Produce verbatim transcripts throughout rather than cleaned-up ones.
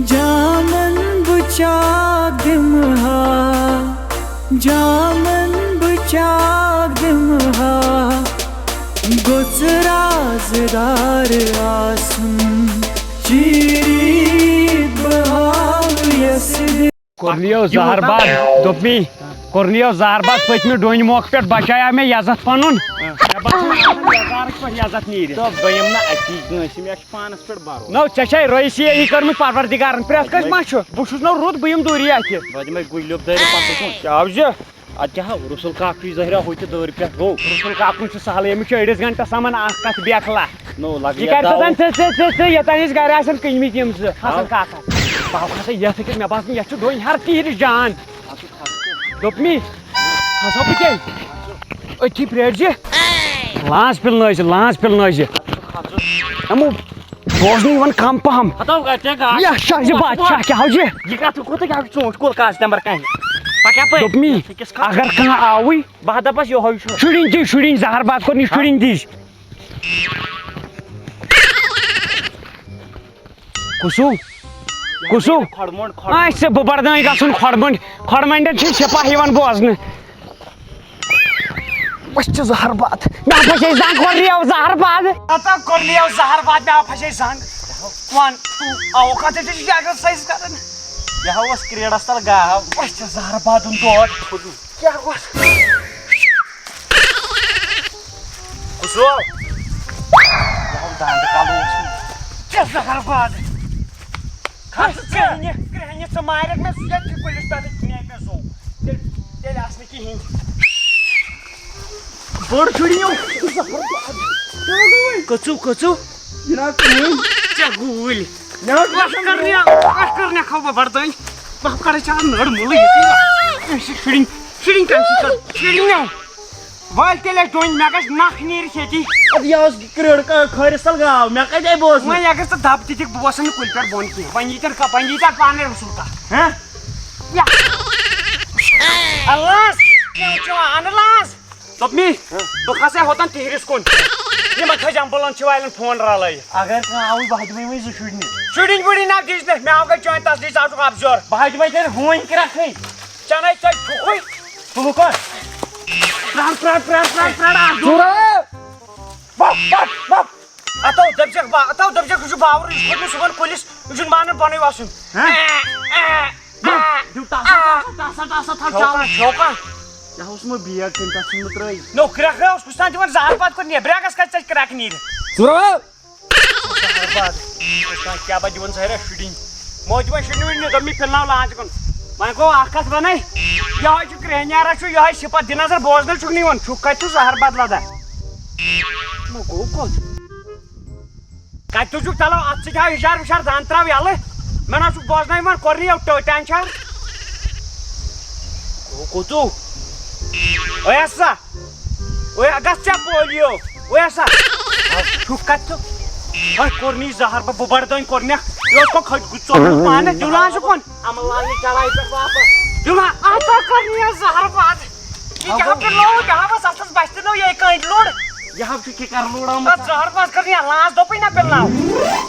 جامن بہٕ چاک دِمہٕ ہا، جامن بہٕ چاک دِمہٕ ہا، گوٚژھ رازدار آسُن، چیٖری بہٕ ہاوٕ یَس دِ-۔ کوٚرنِیو زہر باد، دوٚپمی، کوٚرنِیو زہر باد پٔتمہِ ڈوٗنۍ موقعہٕ پٮ۪ٹھ بچایو مےٚ یَزتھ پَنُن۔ مےٚ باسان، یَزارَس پٮ۪ٹھ یَزتھ نیٖرِتھ۔ دوٚپ دوٚیِم نہ اَتی کٲنٛسہِ، مےٚ چھُ پانَس پٮ۪ٹھ بھروسہٕ۔ نو، ژےٚ چھے رٲیسی یی کٔرمٕژ پروردگارن، پرٛٮ۪تھ کٲنٛسہِ ما چھُ؟ بہٕ چھُس نو رُت، بہٕ یِمہٕ دوٗری اَتھِ۔ بہٕ دِمے گُلۍ لیوٚپ دٲرِتھ پَتہٕ کُن۔ کیٛاہ حظ چھُ؟ اَدٕ کیٛاہ ہا، رسول کاک چھُے ظٲہرا ہوٚتہِ دٲرِ پٮ۪ٹھ گوٚو۔ رسول کاکُن چھُ سہلٕے، أمِس چھُ أڑِس گھنٹس تامَن اکھ کتھ بیکلا۔ نو، لگہٕ یہِ یَتھ کَرِ دَو۔ توٚتام ژٕ، ژٕ، ژٕ، ژٕ، یوٚتام أسۍ گرِ آسن کٕنمٕتۍ یِم زٕ حسن ہاو۔ کاکس۔ بہٕ ہاو کھسا یتھ أکِس، مےٚ باسان یتھ چھُ ڈوٗنۍ ہر تیٖرِس جان۔ دوٚپمی، کھسو بہٕ کیٛازِ؟ أتھی پرٛٲرۍ زِ۔ لانٛز پِلنٲوۍ زِ، لانٛز پِلنٲوۍ زِ۔ یِمو بوزنہٕ یِوان کم پہم۔ ہتو گژھِ ژےٚ گاش۔ یہِ چھا یہِ بادشاہ کیٛاہ ہو یہِ؟ یہِ کتھ کوٗتاہ کیٛاہ چھُ ژوٗنٛٹھۍ کُل کاش نمبر کانٛہہ؟ پکیا پٲٹھۍ؟ دوٚپمی، أکِس کتھ؟ اگر کانٛہہ آوٕے۔ بہہ دۄپس یِہوٚے چھُ۔ شُرِنۍ دی، شُرِنۍ زہر باد کوٚر نہٕ شُرِنۍ دی۔ کُسو؟ کُسو؟ کھۄڑمونٛڈ، کھۄڑمونٛڈ۔ آسہِ بہٕ بردٲنۍ گژھُن کھۄڑمونٛڈ۔ کھۄڑمونٛڈٮ۪ن چھِ سپاہ یِوان بوزنہٕ۔ أسۍ چھِ زہر باد۔ مےٚ پھسے زنٛگ، کوٚر لیو زہر باد۔ ہتا کوٚر لیو زہر باد، مےٚ پھسے زنٛگ۔ وَن، ٹوٗ، آو، کَتھ چھِ یہِ exercise کَران؟ یہِ ہا اوس کرٛیڈَس تَل گاو۔ أسۍ چھِ زہر بادُن دود۔ کیٛاہ گوٚژھ؟ کُس ہو؟ یہِ ہا دَنٛد کَلہٕ اوس۔ ژےٚ زہر باد۔ کھس ژٕ۔ کرٛہنہِ، کرٛہنہِ ژٕ مارکھ مےٚ، سُہ یَتھ کُلِس پٮ۪ٹھٕے کھنہِ مےٚ زوٚو۔ تیٚلہِ، تیٚلہِ آسہٕ نہٕ کِہیٖنۍ۔ بٔڑ چھُڑی یِم۔ کٔژو، کٔژو؟ جناب، کٕہٕنۍ۔ ژےٚ گوٗلۍ۔ مےٚ حظ وَتھ کَرنہِ، وَتھ کَرنہِ کھاو بہٕ بَردٲنۍ۔ بہٕ کَرٕ ژےٚ نٔر مُلہٕ ییٚتی۔ أمۍ چھِ شُرِنۍ، شُرِنۍ کَمہِ سۭتۍ کَرٕ؟ شُرِنۍ نٮ۪و۔ وَلہٕ تیٚلہِ اَسہِ ڈوٗنۍ، مےٚ گژھِ نَکھ نیٖرِتھ ییٚتی۔ اَدٕ یہِ اوس کرٛیڈ کا-، کھٲرِس تَل گاو، مےٚ کَتہِ آیہِ بوزنہٕ؟ وۄنۍ اگر ژٕ دَب تہِ دِکھ، بہٕ وَسَن نہٕ کُلہِ پٮ۪ٹھ بۄن کینٛہہ۔ وۄنۍ ییٖتٮ۪ن کا-، وۄنۍ ییٖتٮ۪ن پانَے رسول کَتھ۔ ہہ؟ یا۔ اَلہٕ لانٛس، مےٚ وٕچھو اَنہٕ لانٛس۔ دوٚپمی، بہٕ کھسے ہوٚتَن تِہرِس کُن۔ یِمَن تھٲے زِ ambulance والٮ۪ن فون رَلٲیِتھ۔ اگر کانٛہہ آوُے، بہٕ ہا دِمَے وۄنۍ زٕ شُرۍ نِتھ۔ شُرِنۍ وُرِنۍ نہ دِچ نہٕ، مےٚ آو گٔے چٲنۍ تَس دِچ، ژٕ آسُکھ اَپزیور۔ بہٕ ہا دِمَے تیٚلہِ ہوٗنۍ کرٛٮ۪کھٕے۔ چَنَے ژَلہِ چھُکھٕے۔ ژٕ ہُہ کر۔ پرٛار، پرٛار، پرٛار، پرٛار، پرٛار، اَکھ دۄہ۔ ژٕ رَو۔ وَپ، وَپ، وَپ۔ اَتو دٔپزٮ۪کھ با-، اَتو دٔپزٮ۪کھ، یہِ چھُ باورٕ، یہِ چھُ کھوٚتمُت صُبحن کُلِس، یہِ چھُنہٕ مانان بۄنٕے وَسُن۔ ہہ؟ دِیِو ٹَس، ٹَس، ٹَس، ٹَس، ٹَس، ٹَس، ٹَس، ٹھوکان، ٹھوکان۔ ٹھوکان۔ یہِ ہا اوس مےٚ بیگ تٔمۍ تَتھ ژھُنمُت ترٛٲیِتھ۔ نو، کرٛٮ۪کھ اوس کُس تام دِوان زہر پَتہٕ کوٚر نیبرَکَس کَتہِ ژَلہِ کرٛٮ۪کھ نیٖرِتھ؟ ژٕ رَو۔ زہر باد۔ کیٛاہ بہٕ دِوان زہرہ شُرِنۍ۔ موج وۄنۍ شُرِنۍ وُرِنۍ دوٚپ مےٚ پھِرناو لانٛچ کُن۔ وۄنۍ گوٚو اَکھ کَتھ وَنَے، یِہوٚے چھُ کرٛیٚہنیٛارا چھُ، یِہوٚے صِفت دِنَس زَن بوزنَے چھُکھ نہٕ یِوان، چھُکھ کَتہِ چھُ زہر باد لَدان؟ نہ گوٚو کوٚت؟ کَتہِ تُجُکھ تَلو اَتھ سۭتۍ ہاو ہِشار وِشار دَنٛد ترٛاو یَلہٕ، مےٚ نہ چھُکھ بوزنَے یِوان کوٚرنٕے یَو ٹٲ-، ٹٮ۪نشَن۔ گوٚو کوٚتُو؟ اوے ہسا۔ اوے گژھ ژےٚ پولیو۔ اوے ہسا۔ ہا، چھُکھ کتہِ ژٕ؟ ہا، کوٚرنٕے زہر بہٕ، بہٕ بڑٕ دٲنۍ کوٚرنکھ۔ یہِ اوس پَتہٕ کھٔتۍ گُژھ ژوٚلمُت پانہٕ۔ دِلان چھُ کُن۔ امن لال نہِ چڑایہِ پٮ۪ٹھ واپس۔ دِلان، اَتھ ہا کوٚرنٕے یہِ زہر باد۔ یہِ کیٛاہ پِلوو؟ یہِ ہا بس اَتھس بستہِ نو یہِ کٔنٛڈۍ لوٚڑ۔ یہِ ہا چھُ کِکر لوڑاومُت۔ اَتھ زہر باد کٔر یہِ لانٛس دوٚپُے نہ پِلناو۔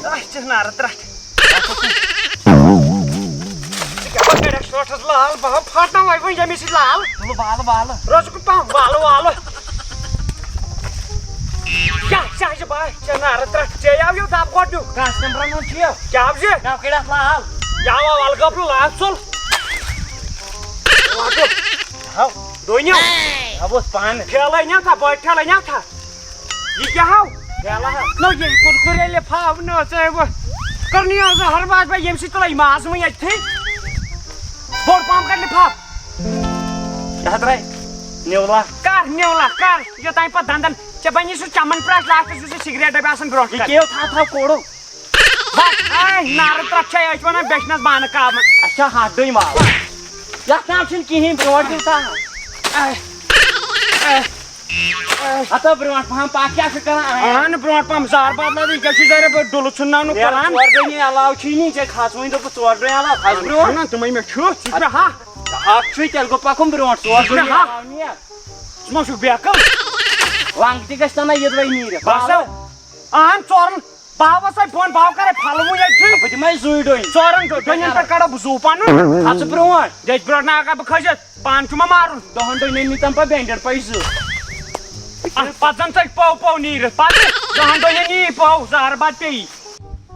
أسۍ چھِ نارٕ ترٛٹھ۔ ژٕ کیٛاہ پَتہٕ کَڑکھ شوٹھَس لال؟ بہٕ ہا پھاٹناوَے وۄنۍ ییٚمہِ سۭتۍ لال۔ تُلہٕ بالہٕ والہٕ۔ روزُکھ پَہَم والہٕ والہٕ۔ کیٛاہ، کیٛاہ چھِ بہٕ؟ ژےٚ نارٕ ترٛٹھ، ژےٚ یاو یہِ دَب گۄڈٕنیُک۔ کَس نمبرَن ہُنٛد چھُ یہِ؟ کیٛاہ حظ یہِ؟ مےٚ کٔڑۍ اَتھ لال۔ یاوا وَلہٕ گۄپرٕ لال ژوٚل۔ وَٹُک۔ ہاو۔ دوٚنیو۔ ہاو اوس پانہٕ۔ ٹھیلَے نِیَو تھا، بٔڑ ٹھیلَے نِیَو تھا۔ یہِ کیٛاہ ہاو؟ ٹھیلہٕ ہا۔ نو یہِ کُرکُرے لِفاف نو ژےٚ وۄنۍ۔ کٔرنٕے آز ہر بات بھائی ییٚمہِ سۭتۍ تُلے ماز وۄنۍ اَتہِ تھٕے۔ بوٚڑ پَہَم کَر لِفاف۔ کیٛاہ درٛاے؟ نیولا۔ کَر نیولا، کَر۔ یوٚتام پَتہٕ دَنٛدَن۔ ژےٚ بَنی سُہ چَمَن پرٛاش لاسٹَس یُس یہِ سِگریٹ ڈَبہِ آسان برٛونٛٹھ یہِ کَنہِ۔ کیٛاہ تھاو تھاو کوڑو؟ بس، اے، نارٕ ترٛٹھ چھے أتھۍ وَنان بیٚچھنَس بانہٕ کابہٕ۔ اَسہِ چھا ہَتھ ڈٔنۍ والٕنۍ۔ یَتھ ناو چھُنہٕ کِہیٖنۍ، برونٛٹھ دیُت ہا۔ A, A, A. ہَتو برونٛٹھ پَہَم پَکھ کیٛاہ چھُ کَران؟ اے۔ اَہَن، برونٛٹھ پَہَم زار باد لَدٕنۍ، کیٛاہ چھُ زَرِ بہٕ ڈُلہٕ ژھُن ناونہٕ نیرٕ کَران؟ ژور ڈٔنی علاوٕ چھُے نہٕ، ژےٚ کھَس وۄنۍ دوٚپُتھ ژور ڈٔنۍ علاوٕ، کھَس برونٛٹھ۔ نہ، تِمَے مےٚ چھُ، ژٕ چھُکھ مےٚ ہَتھ۔ ہَتھ چھُے، تیٚلہِ گوٚو پَکُن برونٛٹھ، ژور ژٕ چھُکھ مےٚ ڈٔنی ہَتھ۔ علاوٕ نیر۔ ژٕ ما چھُکھ بیقٕل؟ لنٛگ تہِ گژھِ تَنہ یٔدوَے نیٖرِتھ۔ بَس۔ اَہَن، ژورَن۔ بہٕ ہاوس تۄہہِ بۄن، بہٕ ہاو کرے پھلوٕے ییٚتہِ چھُے۔ بہٕ دِمے زُوٕے ڈوٚنۍ۔ ژورن ڈوٚنٮ۪ن پٮ۪ٹھ کڑو بہٕ زُو پنُن۔ اَژٕ برونٛٹھ۔ دٔچھ برونٛٹھ نہ ہٮ۪کہٕ بہٕ کھٔسِتھ۔ پانہٕ چھُ مےٚ مارُن۔ دَہَن ڈوٚنٮ۪ن نی تَمہِ پَتہٕ بینڈیڈ پَے زٕ۔ اَتھ پَتہٕ زَن ژٔج پَو پَو نیٖرِتھ۔ پَتہٕ دَہَن ڈوٚنٮ۪ن نی پَو، زہر بَتہٕ پیٚیہِ۔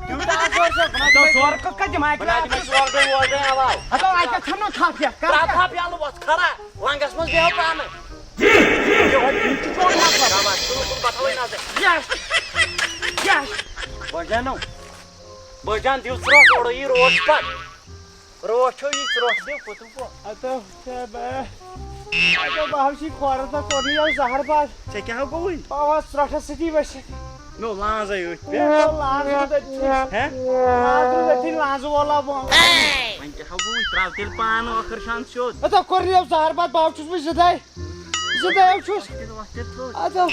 تیوٗتاہ حظ چھُ اَسہِ، بہٕ نہ تہٕ دِمے، زورٕ کٔژ کَتہِ دِمہٕ ہا بہٕ نہ دِمے گرٛاکھ؟ سورُے وورُے علاوٕ۔ ہَتو، اَتہِ چھَنہٕ تھپھ یَتھ۔ کَر ترٛاو کیٛاہ؟ تھپھ یَلہٕ وۄژھ خرا، لنٛگَس منٛز بیٚہو پانہٕ۔ یہِ وۄنۍ یہِ چھُ چون مطلب۔ شاباش، بِلکُل بَتھَوٕے نظر۔ یَس، یَس۔ بٲجانو، بٲجان دِیِو ژرٛوٹھ، اورٕ یی روش پَتہٕ۔ روٹھ چھو یہِ ژرٛوٹھ دِو، پوٚتُم پوٚہ۔ ہتو، ہے بے۔ ہتو، بہٕ حظ چھُے کھۄرس تہٕ کوٚرُے یَوٕ زہر باد۔ ژےٚ کیٛاہ گوٚوُے؟ بہٕ آس ژرٛوٹھس سۭتی ؤسِتھ۔ نو، لانٛزے أتھۍ پٮ۪ٹھ۔ نو، لانٛز روٗد أتھی۔ ہیں؟ لانٛز روٗد أتھی، لانٛزٕ وولا بۄن۔ وۄنۍ کیٛاہ ہا گوٚوُے؟ ترٛاو تیٚلہِ پانہٕ ٲخٕر شان سیوٚد۔ ہتو، کوٚر یَوٕ زہر باد، بہٕ حظ چھُس وۄنۍ زِندَے۔ زِندَے حظ چھُس۔ وۄتھ تیٚلہِ، وۄتھ تیٚلہِ تھوٚد۔ ہتو۔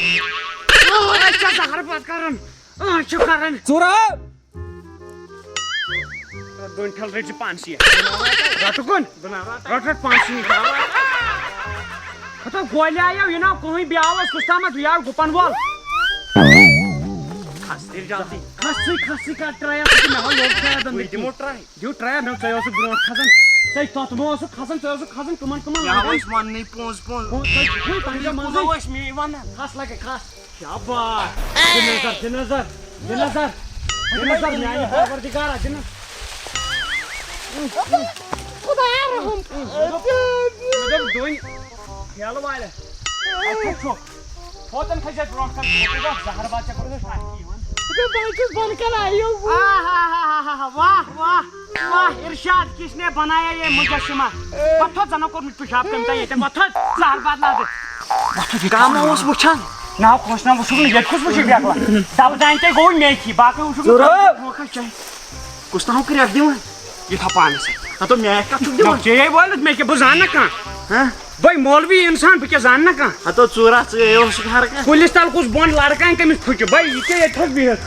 أسۍ چھا زہر باد کران؟ أسۍ چھِ کران۔ ژوٗرا! دۄن ٹھل رٔٹۍ زِ پانسٕے۔ رٹہٕ کُن؟ رٹ، رٹ پانسٕے۔ ہتو گولہِ آیو، یہِ ناو کٕہٕنۍ بیاو اوس کُس تامَتھ، یہِ آو گُپن وول۔ کھس تیٚلہِ جلدی۔ کھسٕے، کھسٕے کر ٹرٛاے، ژٕ تہِ مےٚ ہا لوٚگ ٹرٛاے دَنٛدٕ۔ بہٕ دِمو ٹرٛاے۔ دیو ٹرٛاے، نہ ژٕ اوسُکھ برونٛٹھ کھسان۔ ژے تۄتھ ما اوسُکھ کھسان، ژٕ اوسُکھ کھسان کٕمن کٕمن مےٚ ہا لگان؟ ٲسۍ وَننٕے پونٛسہٕ پونٛسہٕ۔ پونٛسہٕ، ژٕ چھُکھ وۄنۍ پنٛجہِ منٛزٕے۔ کُلو ٲسۍ مے وَنان۔ کھس لگے، کھس۔ شاباش۔ دِ نظر، دِ نظر، دِ نظر۔ دِ نظر، میانہِ پروردگارا، دِ نظر۔ خدایا رحم۔ مےٚ دوٚپ، مےٚ دوٚپ، دوٚنۍ ٹھیلہٕ والٮ۪ن، اَتہِ چھُ۔ ہوتن کھسہِ اَتھ برونٛٹھ کَنہِ، ہوتن گوٚو زہر باد ژےٚ کوٚرُتھ اَسہِ ٹھاکہٕ یِوان۔ مےٚ دوٚپ، بہٕ چھُس بۄنہٕ کَنہِ آیو۔ آہا، واہ، واہ، واہ، ارشاد کس نے بنایا یہ مجسمہ؟ پتھر زنو کوٚرمُت پِشاب کٔمۍ تام ییٚتٮ۪ن، پتھر زہر باد نظر۔ کم اوس وٕچھان؟ نہ، کُس نہ وٕچھُکھ نہٕ، ییٚتہِ کُس وٕچھِ بیکلا؟ دَبہٕ دانہِ تے گوٚو میتھی، باقٕے وٕچھُکھ نہٕ۔ ژٕ رٲو۔ کُس تام کرٛٮ۪کھ دِوان؟ یہِ تھاو پانَس اَتھِ۔ ہتو میچ کَتھ چھُکھ دِوان؟ ژےٚ یے وٲلِتھ، مےٚ کیٛاہ، بہٕ زانہٕ نہ کانٛہہ۔ ہہ؟ بٔے مولوی اِنسان، بہٕ کیٛاہ زانہٕ نہ کانٛہہ۔ ہتو ژوٗرا، ژٕ یے اوسُکھ ہر کانٛہہ۔ کُلِس تَل کُس بۄن لڑکہٕ کَمِس پھُچہِ؟ بٔے یہِ کیٛاہ ییٚتہِ تھوٚد بِہِتھ؟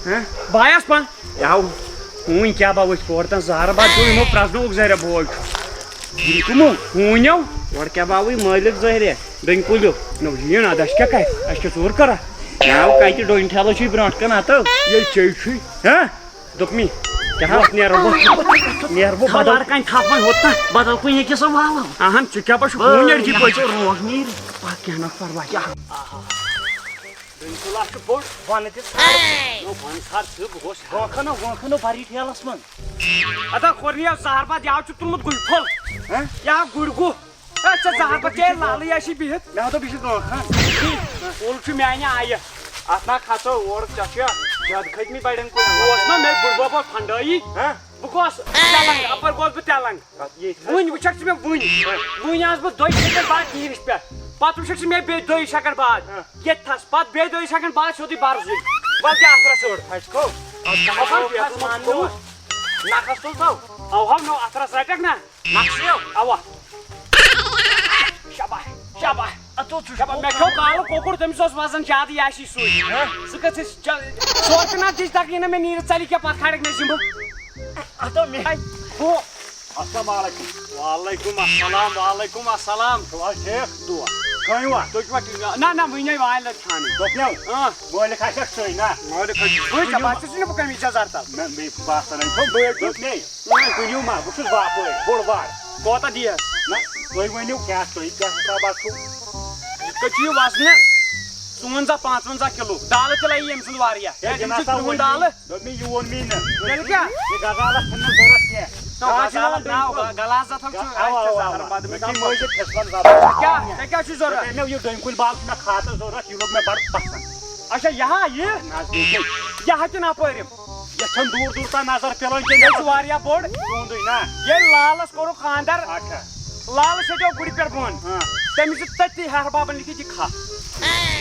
ہہ؟ بایَس پَن۔ یَو۔ ہوٗنۍ کیٛاہ بَوٕچھ کورِ تَن زہرٕ بَتہٕ دیُن یِمو پرٛزنووُکھ زَرِ بوے چھُ۔ یِم کٕمو؟ ہوٗنیو۔ اورٕ کیٛاہ باوٕے مٲلِک زٲہرِ؟ ڈٔنۍ کُلیُک۔ نہ، یہِ نہ، اَسہِ کیٛاہ کَرِ؟ اَسہِ کیٛاہ ژوٗر کَرا؟ ناو کَتہِ ڈوٚنۍ ٹھیلہٕ چھُے برٛونٛٹھ کَنہِ ہَتو؟ ییٚلہِ چے چھُے۔ ہہ؟ دوٚپ مےٚ، کیٛاہ حظ؟ نیرٕ بہٕ، نیرٕ بہٕ بدل۔ لڑکَن تھپھ وۄنۍ ہوٚت تام۔ بدل کُنہِ أکِس سۭتۍ والو۔ اَہَن، ژٕ کیٛاہ پَتہٕ چھُکھ ہوٗنۍ أڑجہِ پٲٹھۍ؟ روش نیٖرِتھ۔ پَتہٕ کینٛہہ نہٕ پَرواے۔ کیٛاہ؟ بِلکُل، اَتھ چھُ بوٚڑ بۄنہٕ تہِ ژھار۔ نو، بۄنہٕ ژھار ژٕ، بہٕ گوس ہیوٚر۔ گونٛکھٕ نہٕ، گونٛکھٕ نہٕ بَری ٹھیلَس منٛز۔ اَدا کھوٚر نہٕ یَتھ زَہر بَتہٕ، یَوٕ چھُ تُلمُت گُہہِ پھوٚل۔ ہہ؟ یا گُرۍ گُہہ۔ ہے، ژےٚ زَہر بَتہٕ کیٛازِ لالٕے آسی بِہِتھ؟ مےٚ ہا دوٚپ، یہِ چھُ گونٛکھٕ۔ کُل چھُ میٛانہِ آیہِ۔ اَتھ نا کھژو اورٕ، ژےٚ چھُیا زیادٕ کھٔتۍ مٕتۍ بَڑٮ۪ن کُلٮ۪ن؟ اوس نا مےٚ بٕڈبَب اوس پھنڈٲیی۔ ہہ؟ بہٕ گوس تٮ۪لنٛگ، اَپٲرۍ گوس بہٕ تٮ۪لنٛگ۔ اَتھ ییٚتہِ حظ۔ وٕنۍ وٕچھکھ ژٕ مےٚ وٕنۍ۔ وٕنۍ آس بہٕ دۄیہِ سیکنڈ بعد تیٖرِس پٮ۪ٹھ۔ پتہٕ وٕچھکھ ژٕ مےٚ بیٚیہِ دۄیہِ سیکنڈ بعد۔ ہہ۔ ییٚتہِ تھَس۔ پتہٕ بیٚیہِ دۄیہِ سیکنڈ بعد سیوٚدُے بَرٕ زُلۍ۔ وَلہٕ کیٛاہ اَتھ رَس أڑ۔ اَسہِ گوٚو۔ اَتھ خبر کَتھ پٮ۪ٹھ منٛز ووٚنُتھ؟ نَکھَس تُل تو۔ اَو ہاو نو اَتھ رَس رَٹَکھ نا۔ نَکھٕ سیو۔ اَوا۔ شاباش، شاباش۔ اَتھ اوس سُہ شاباش، مےٚ کھیوٚو کالہٕ کۄکُر، تٔمِس اوس وزن زیادٕ، یہِ آسی سُے۔ ہہ؟ ژٕ کَتھ چھِ چا-، ژور تہِ نہ دِچ دَکہٕ یہِ نہ مےٚ نیٖرِتھ ژَلہِ کیٛاہ پَتہٕ کھالَکھ مےٚ ذِمہٕ۔ اَتھ اوس مےٚ۔ ہو۔ السلام علیکم۔ وعلیکم السلام، وعلیکم السلام۔ چھِو حظ ٹھیٖک؟ دُعا۔ کھٲنۍ وا؟ تُہۍ چھِوا ٹھیٖک؟ نہ، نہ، وٕنہِ آیہِ واے لَٹہِ چھانٕے۔ دوٚپمو، آ۔ مٲلِک آسٮ۪کھ سُے نا؟ مٲلِک آسہِ۔ بٕے ژےٚ باسیٚو سُہ نہٕ بہٕ کَمہِ وِزِ چھَس زَرتَل؟ مےٚ، مےٚ باسان ہے چھو بٲے دیُت مے۔ وۄنۍ ؤنِو ما، بہٕ چھُس باپٲرۍ، بوٚڑ بار۔ کوتاہ دِیَس؟ نہ، تُہۍ ؤنِو کیٛاہ، تُہۍ کیٛاہ حسابہ چھُو؟ یِتھ کٔنۍ چھُ یہِ وزنہٕ ژُوَنزاہ پانٛژوَنزاہ کِلوٗ۔ دالہٕ تہِ لَگہِ ییٚمہِ سُنٛد واریاہ۔ ہے، کیٛازِ یِم چھِ دِناسا کرٛہُن ؤنِو۔ دالہٕ۔ دوٚپ مےٚ، یہِ ووٚن مے نہٕ۔ تیٚلہِ کیٛاہ؟ یہِ غزالَس چھُنہٕ ضوٚرَتھ کینٛہہ۔ نہ، غزالَس غزالَس ناو، چھُنہٕ غ-، غلازت حظ چھُ اَوا، اَسہِ اَوا، زہر اَوا۔ بَد، مےٚ چھِ مےٚ مٔنٛزۍ کھٮ۪ژان زبردست۔ کیٛاہ؟ ژےٚ کیٛاہ چھُے ضوٚرَتھ؟ دوٚپمو، یہِ ڈوٗنۍ کُلۍ باغ چھُ مےٚ خاطر ضوٚرَتھ، یہِ لوٚگ مےٚ بَڑٕ پَسنٛد۔ اچھا، یہِ ہا یہِ؟ نزدیٖکٕے۔ یہِ ہا کِنہٕ اَپٲرۍ یِم؟ یہِ چھَنہٕ دوٗر دوٗر تام نظر پِلان کینٛہہ۔ یہِ چھُ واریاہ بوٚڑ۔ تُہُنٛدُے نا؟ ییٚلہِ لالَس کوٚرُکھ خانٛدر، اچھا۔ لالہٕ سیٚدیو گُرِ پٮ۪ٹھ بۄن۔ ہاں۔ تٔمِس دیُت تٔتی ہیہَر بابَن لیکھِتھ یہِ کھَتھ۔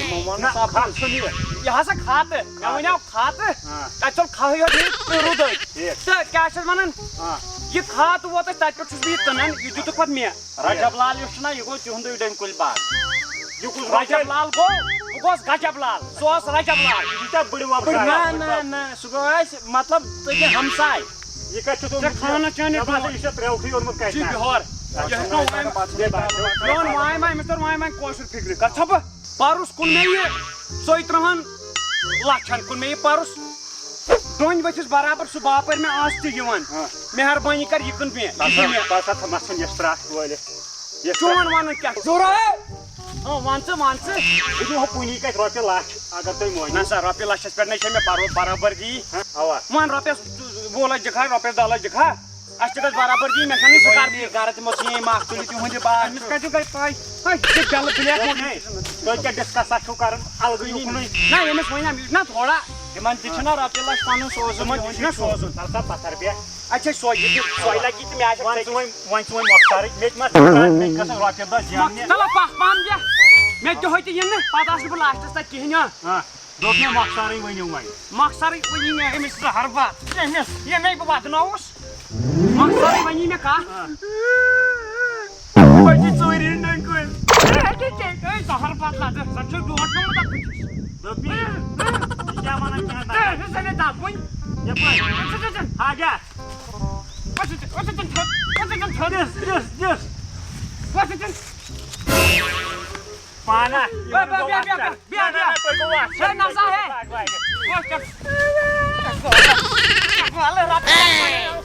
یِمو ووٚن نہ، نہٕ سَپُز۔ کھَتھ چھُنہٕ یہِ۔ یہِ ہسا کھاتہٕ۔ مےٚ وَنیو کھاتہٕ۔ ہاں۔ تَتہِ ژوٚل کھَہٕے یوت نیٖرِتھ تہٕ روٗد أتھۍ۔ ٹھیٖک۔ تہٕ کیٛاہ چھِ اَتھ وَنان؟ ہاں۔ یہِ کھاتہٕ ووت اَسہِ، تَتہِ پٮ۪ٹھ چھُس بہٕ یہِ کٕنان، یہِ دیُتُکھ پَتہٕ مےٚ۔ رجب لال یُس چھُنہ، یہِ گوٚو تِہُنٛدُے ڈوٗنۍ کُلۍ باغ۔ یہِ کُس رجب لال گوٚو؟ بہٕ گوٚوس گجب لال۔ سُہ اوس رجب لال۔ یہِ چھا بٕڈِ وۄپہٕ بٕڈِ کالہِ؟ نہ، نہ، نہ، سُہ گوٚو اَسہِ، مطلب، تٔتی ہمساے۔ یہِ کَتہِ چھُ تھوٚومُت؟ ژےٚ خانَس چھا نہٕ مےٚ باسان، یہِ چھا ترٛیوٹھٕے اوٚنمُت کَتہِ چھُ تام؟ بِہور۔ اچھا، یہِ ہیٚکہِ نہٕ وۄنۍ، یہِ باسان، یہِ باسان۔ میون واے ما، أمِس توٚر واے ما کٲشُر فِکرِ۔ کَتھ ژھۄپہٕ؟ پَرُس کُن مےٚ یہِ ژۄیہِ ترٕٛہَن لَچھَن، کُن مےٚ یہِ پَرُس۔ وۄنۍ ؤتھِس برابر سُہ باپٲرۍ مےٚ آز تہِ یِوان۔ ہاں۔ مہربٲنی کر یہِ کٕن مےٚ، یہِ دِ مےٚ۔ بس ہا، مَژھُن یَس ترٛٹھ وٲلِتھ۔ یَس ترٛٹھ۔ چون وَنُن کیٛاہ؟ ضروٗرت۔ ہاں، وَن ژٕ، وَن ژٕ۔ بہٕ دِمہٕ ہا کُنی کَتہِ رۄپیہِ لَچھ، اگر تُہۍ مٲنِو۔ نہ سا، رۄپیہِ لَچھَس پٮ۪ٹھ نَے چھےٚ مےٚ بَرو-، برابردی۔ ہاں، اَوا۔ وَن رۄپیَس وُہ لَچھ دِکھا، رۄپیَس دَہ لَچھ دِکھا؟ اَسہِ تہِ گژھِ برابردی، مےٚ چھَنہٕ سُہ کَرنی۔ گَرٕ تِمو ژھٕنۍ یِم اَکھ تُلِتھ، یِہُنٛد یہِ باغ أمِس چھُ۔ کَتہِ گٔے پَے؟ ہے، یہِ چھِ ڈَلہٕ بٕلیک ہے، موٹر۔ تُہۍ کیٛاہ ڈِسکَس سا چھُو کَران اَلگٕے یہِ اُکنُے؟ نہ، أمِس وَنیٛام، یہِ چھُنہ تھوڑا۔ تِمَن تہِ چھِنہ رۄپیہِ لَچھ پَنُن سوزُن، تِمَن تہِ یِہُنٛد چھُنہ چھُ سوزُن۔ تَلہٕ سا پَتھر بیٚہہ۔ اَچھا، سۄے یہِ تہِ، سۄے لَگہِ تہِ مےٚ آسہِ وَن ژٕ وۄنۍ، وۄنۍ ژٕ وۄنۍ مۄخصرٕے، مےٚ تہِ ما چھِ مےٚ تہِ گژھن رۄپیہِ دَہ زیننہِ۔ چلو پَتھ پَہَم بیٚہہ۔ مےٚ تہِ ہوٚتہِ یِنہٕ، پَتہٕ آسہٕ نہٕ بہٕ لاسٹَس تَتہِ کِہیٖنۍ، ہاں۔ ہاں۔ دوٚپ مےٚ مۄخصرٕے ؤنِو وۄنۍ۔ مۄخصرٕے ؤنی مےٚ أمِس زہر بَد۔ أمِس، ییٚمے بہٕ وَدنووُس۔ مۄخصرٕے ؤنی مےٚ کَتھ۔ آ۔ بہٕ چھُس ژوٗرِ ہِنٛدۍ نٔنۍ کُلۍ۔ ہے، ہے، ہے، ہے، زہر بَد لَدٕ۔ زَن چھُ ڈوٹھ گوٚمُت اَتھ بٕتھِس۔ دوٚپ مےٚ، یہِ کیٛاہ وَنان کیٛاہ نہ؟ ہے، ہے، ژےٚ مےٚ دَپُن۔ یَپٲرۍ۔ ژٕ، ژٕ، ژٕ۔ ہا کیٛاہ؟ وَس ژٕ، وَس ژٕ، وَس ژٕ، وَس ژٕ۔ دِس، دِس، دِس۔ وَس ژٕ۔ پانا، بیا، بیا، بیا، بیا، بیا۔ نہ، نہ، نہ، تُہۍ گوٚو اَتھ۔ ہے، نہ سا، ہے۔ وۄنۍ کیٛاہ؟ وَلہٕ رۄپیہِ لَچھ بَنیو۔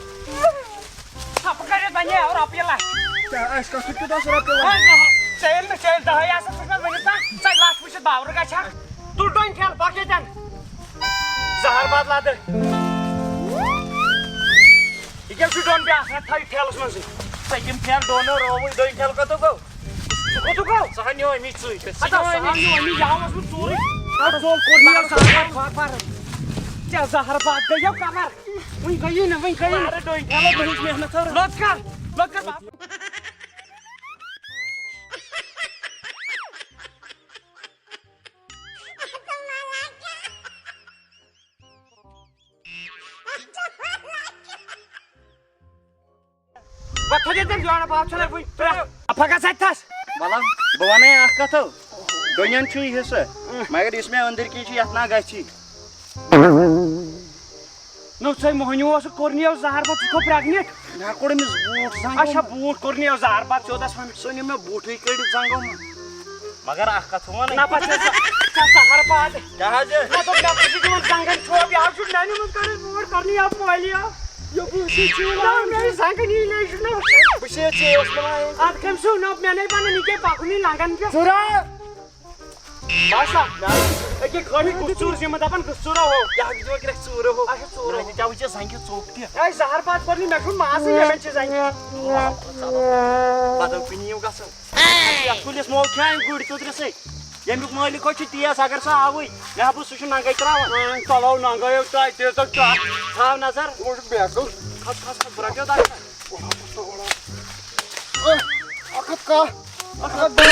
ژھۄپہٕ کٔرِتھ بَنیو رۄپیہِ لَچھ۔ کیٛاہ، اَسہِ کَتھ سۭتۍ کیُتھ اوس رۄپیہِ لَچھ؟ وۄنۍ زٕ ہَتھ، ژےٚ ییٚلہِ نہٕ، ژےٚ ییٚلہِ دَہَے آسَتھ، ژٕ چھُکھ مےٚ ؤنِتھ نا، ژَتہِ لَچھ وٕچھِتھ باورٕ گژھِ ہا۔ تُل ڈوٗنۍ ٹھیلہٕ، پَکھ ییٚتٮ۪ن۔ زَہر باد لَدٕ۔ یہِ کیٛاہ چھُ ڈوٗن بیٛاکھ؟ نہ، تھٲیِو ٹھیلَس منٛزٕے۔ ژےٚ یِم ٹھیلہٕ ڈوٗنو رٲوٕے، ڈوٗنۍ ٹھیلہٕ کوٚت گوٚو؟ سُہ کوٚت گوٚو؟ سُہ ہا نیوٗ أمی ژٕے۔ ہتا، سُہ ہا نیوٗ أمی، یہِ ہا اوس نہٕ ژوٗرٕے۔ ہتا، ژوٚل کوٚر نہٕ یَتھ زَہر۔ ژےٚ زَہر باد گٔیو کَمَر۔ وٕنہِ گٔیی نہٕ، وٕنہِ گٔیی نہٕ۔ مارٕ ڈوٗنۍ ٹھیلہٕ، تُہٕنٛز محنت ژھٲر۔ لوٚت کَر، لوٚت کَر۔ وۄتھ تھٲیزِ تیٚلہِ جوڑا باب چھُنہ وٕنہِ پرٛٮ۪تھ۔ اَپھا گژھ اَتہِ تھَس۔ مطلب، بہٕ وَنَے اَکھ کَتھ ہو، ڈوٚنٮ۪ن چھُ یہِ حِصہٕ، مگر یُس مےٚ أنٛدٕرۍ کِنۍ چھُ، یَتھ نا گژھِ۔ نو ژے موہنیو اوس کوٚرنی او زہر بَد، ژٕ کھو پرٛٮ۪گنِٹ۔ مےٚ کوٚر أمِس بوٗٹھ زنٛگو۔ اچھا، بوٗٹھ کوٚرنی او زہر بَد، ژٕ اوتَس وَن۔ سُہ نیوٗ مےٚ بوٗٹھٕے کٔڑِتھ زنٛگو منٛز۔ مگر اَکھ کَتھ وَنَے۔ نہ پَتہٕ ژےٚ زَ-، ژےٚ زہر بَد۔ کیٛاہ حظ؟ نہ دوٚپ مےٚ، بہٕ چھُس دِوان زنٛگَن چھوپ، یہِ حظ چھُ میٛانہِ منٛز کَرٕنۍ بوٗٹھ کَرنی او پولیو۔ یہِ بوٗٹھ چھُے ژےٚ نہ، میٛانہِ زنٛگَن یی نہٕ، یہِ چھُنہٕ۔ بہٕ چھُسے ژےٚ اوس وَنان۔ اَدٕ کٔمۍ سُنٛد؟ نہ، مےٚ نَے بَنان، یہِ کیٛاہ پَکنُے لنٛگَن پٮ۪ٹھ۔ ژٕ رَٹھ۔ باسا، أکے خٲلی گُژھ ژوٗر زِ یِمن دَپان گُژھ ژوٗرو ہو۔ یہِ ہا چھُ دِوان گرٛٮ۪کھ ژوٗرو ہو۔ اچھا، ژوٗرو۔ نہ، ژےٚ وٕچھے زنٛگہِ ژوٚپ تہِ۔ ہے، زہر باد کوٚر نہٕ، مےٚ چھُنہٕ مازٕے یِمن چیٖزن۔ بدل کُنہِ یِم گژھو۔ یَتھ کُلِس مول کھیٛانہِ گُرۍ ژوٚدرِسٕے۔ ییٚمیُک مٲلِک ہو چھُ تیز، اگر سُہ آوٕے، مےٚ ہا بوٗز سُہ چھُ ننٛگَے ترٛاوان۔ اۭں، چلو ننٛگَے یو تۄہہِ، تیز تۄہہِ چاہ۔ تھاو نظر۔ بہٕ چھُس بیکٕل۔ کھس، کھس، کھس، بہٕ رَٹہٕ یو درٕ۔ اکھ ہتھ کاہ، اکھ ہتھ دَہ،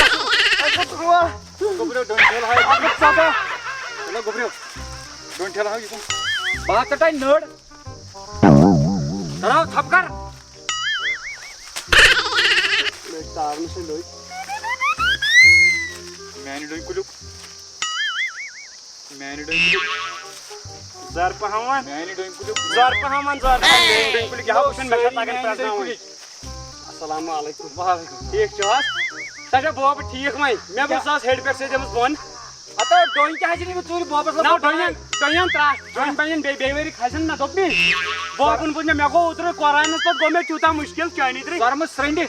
اکھ ہتھ ترٛوواہ۔ گوٚبریو، ڈوٗنۍ ٹھیلہٕ ہاو۔ اکھ ہتھ ژۄداہ۔ چلو گوٚبریو، ڈوٗنۍ ٹھیلہٕ ہاو یہِ کُن۔ بہٕ ہا ژَٹے نٔر۔ کراو ژھۄپہٕ کر۔ لٔگۍ تارنہٕ سۭتۍ لٔگۍ۔ میانہِ ڈوٗنۍ کُلیُک۔ میانہِ ڈوٗنۍ کُلیُک۔ زر پہم۔ میانہِ ڈوٗنۍ کُلیُک۔ زر پہم، زر پہم۔ میانہِ ڈوٗنۍ کُلیُک۔ یہِ ہا وٕچھُن، مےٚ چھا تگان پرٛزناوٕنۍ۔ السلام علیکم۔ وعلیکم۔ ٹھیٖک چھِو حظ؟ سۄ چھا بوبہٕ ٹھیٖک وۄنۍ؟ مےٚ بوٗز آز ہیٚرِ پٮ۪ٹھ سۭتۍ أمِس بۄن۔ ہتو ڈوٗنۍ کیٛازِ نہٕ ژوٗرِ بوبس لوگ نہ، ڈوٗنۍ، ڈوٗنۍ ترٛٹھ۔ ڈوٗنۍ بنن بیٚیہِ، بیٚیہِ ؤری کھسن نہ، دوٚپمے۔ بوبن ووٚن مےٚ، مےٚ گوٚو اوترٕ قرآنس پتہٕ گوٚو مےٚ تیوٗتاہ مُشکِل چٲنی درٕے۔ سۄرمہٕ سرٛنٛڈِ۔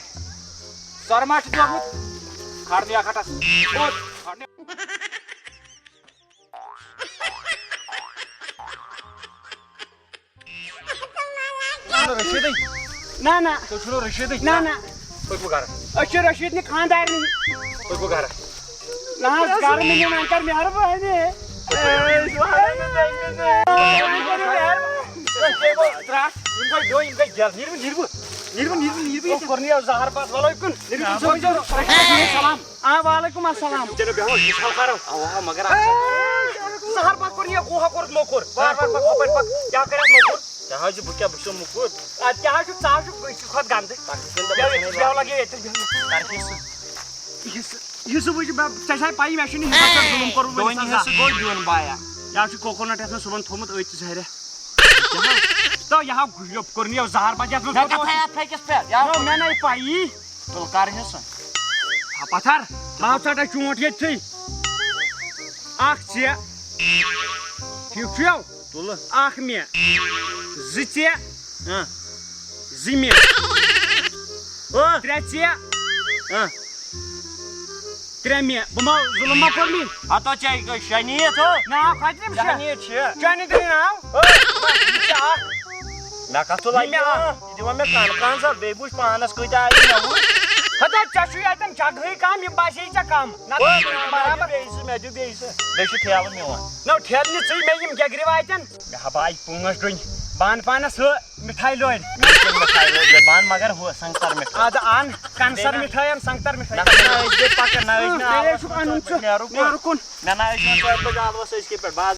سۄرما چھُ دوٚپمُت۔ کھارنہٕ اکھ ہٹس۔ اور کھارنہٕ۔ تُہۍ چھِو نہٕ رشیدٕے؟ نہ، نہ۔ تُہۍ چھِو نہٕ رشیدٕے؟ نہ، نہ۔ تُہۍ کُس گرٕ؟ أسۍ چھِ رشیدنہِ خاندارنہِ۔ تُہۍ کُس گرٕ؟ نہ حظ، گرٕ نہٕ یِم، وۄنۍ کر مہربٲنی۔ ترٛٹھ۔ یِم گٔے ڈوٗنۍ، یِم گٔے گٮ۪ل۔ نیٖرِو، نیٖرِو۔ نیٖرِو، نیٖرِو، نیٖرِو۔ او، کوٚر نہٕ یہِ زہر پتھ، وَلہٕ کُن۔ نیٖرِو، تُہۍ چھِو وۄنۍ سلام۔ آ، وعلیکم السلام۔ چلو، بیٚہو، یہِ چھُ ہلکارو۔ اوا، مگر اکھ زہر پتھ کوٚر نہٕ یہِ گوہا کوٚرُتھ موٚکُر۔ وارٕ وارٕ پکھ، ہُپٲرۍ پکھ۔ کیٛاہ کَرٮ۪تھ موٚکُر؟ کیٛاہ حظ چھُ، بہٕ کیٛاہ، بہٕ چھُسو موٚکُر؟ اَدٕ کیٛاہ حظ چھُ، ژٕ حظ چھُکھ، بہٕ چھُس کھۄتہٕ گنٛدٕ۔ تَتھ چھُ کُنہِ دۄہ بیٚہو بَچھَنے ییٚتہِ، بیٚہو لگے ییٚتہِ۔ تَتھ چھُ سُہ۔ یُس، یُس بہٕ چھُس، بہٕ، ژےٚ چھےٚ پَیی، مےٚ چھُنہٕ یِمن پٮ۪ٹھ ظُلُم کوٚرمُت ڈوٗنۍ أمِس حصہٕ آزا۔ گوٚو دیُن بایا۔ یہِ حظ چھُ کوکونٹ یَتھ مےٚ صُبحن تھوٚومُت أتھۍ سہرِ۔ تہٕ یہِ ہا کوٚر نہٕ یہِ زہر پتہٕ یَتھ منٛز مےٚ کوٚر کَتھَے اَتھ پھیٚکِس پٮ۪ٹھ، یہِ حظ نو، مےٚ نَے پَیی۔ تُل کر حصہٕ۔ ہا پتھر، تھاو ژَٹا چونٛٹھ ییٚتھٕے۔ اکھ ژےٚ۔ ٹھیٖک چھُ یو؟ تُلہٕ۔ اکھ مےٚ۔ زٕ ژےٚ۔ ہاں۔ زٕ مےٚ۔ ہاں۔ ترٛےٚ ژےٚ۔ ہاں۔ ترٛےٚ مےٚ۔ بہٕ ما ظُلُم ما کوٚر مےٚ؟ ہتو ژےٚ گٔے شےٚ نِتھ ہو۔ ناو کھۄتہِ یِم شےٚ۔ شےٚ نِتھ چھِ۔ چٲنہِ دِنہٕ ناو؟ ہاں۔ یہِ چھِ اکھ۔ مےٚ کتھ ژٕ یہِ مےٚ لگہِ اکھ۔ یہِ دِوان مےٚ کن کن سا، بیٚیہِ وٕچھ پانس کۭتیٛاہ آیہِ مےٚ وٕچھ۔ ہتا ژےٚ چھُے اتٮ۪ن جگہٕے کم، یِم باسے ژےٚ کم۔ نہ او، مےٚ دِیِو برابر۔ بیٚیہِ زٕ، مےٚ دِیِو بیٚیہِ زٕ۔ بیٚیہِ چھُ ٹھیلہٕ میون۔ نہ، ٹھیلہٕ نہِ ژٕے مےٚ یِم گٮ۪گرِ واتن۔ مےٚ ہا بہٕ آیہِ پانٛژھ ڈوٗنۍ۔ بہٕ اَنہٕ پانَس ہُہ مِٹھایہِ لورِ۔ مےٚ چھِ مِٹھایہِ لورِ، بہٕ اَنہٕ مگر ہُہ سنٛگتر مِٹھٲے۔ اَدٕ اَن کَنسَر بیٚیہِ نہ؟ مِٹھٲے، اَن سنٛگتر مِٹھٲے۔ نہ، نہ، أسۍ گٔے پَکان، نہ، أسۍ اۭں، نہٕ بیٚیہِ آوُر چھُکھ اَنُن ژٕ نیرُکھ نیرُکھ کُن۔ کُن۔ مےٚ نہ، أسۍ چھِ وۄنۍ ژورِ بَجہِ آلوَس أزکہِ پٮ۪ٹھ، بہٕ آسہٕ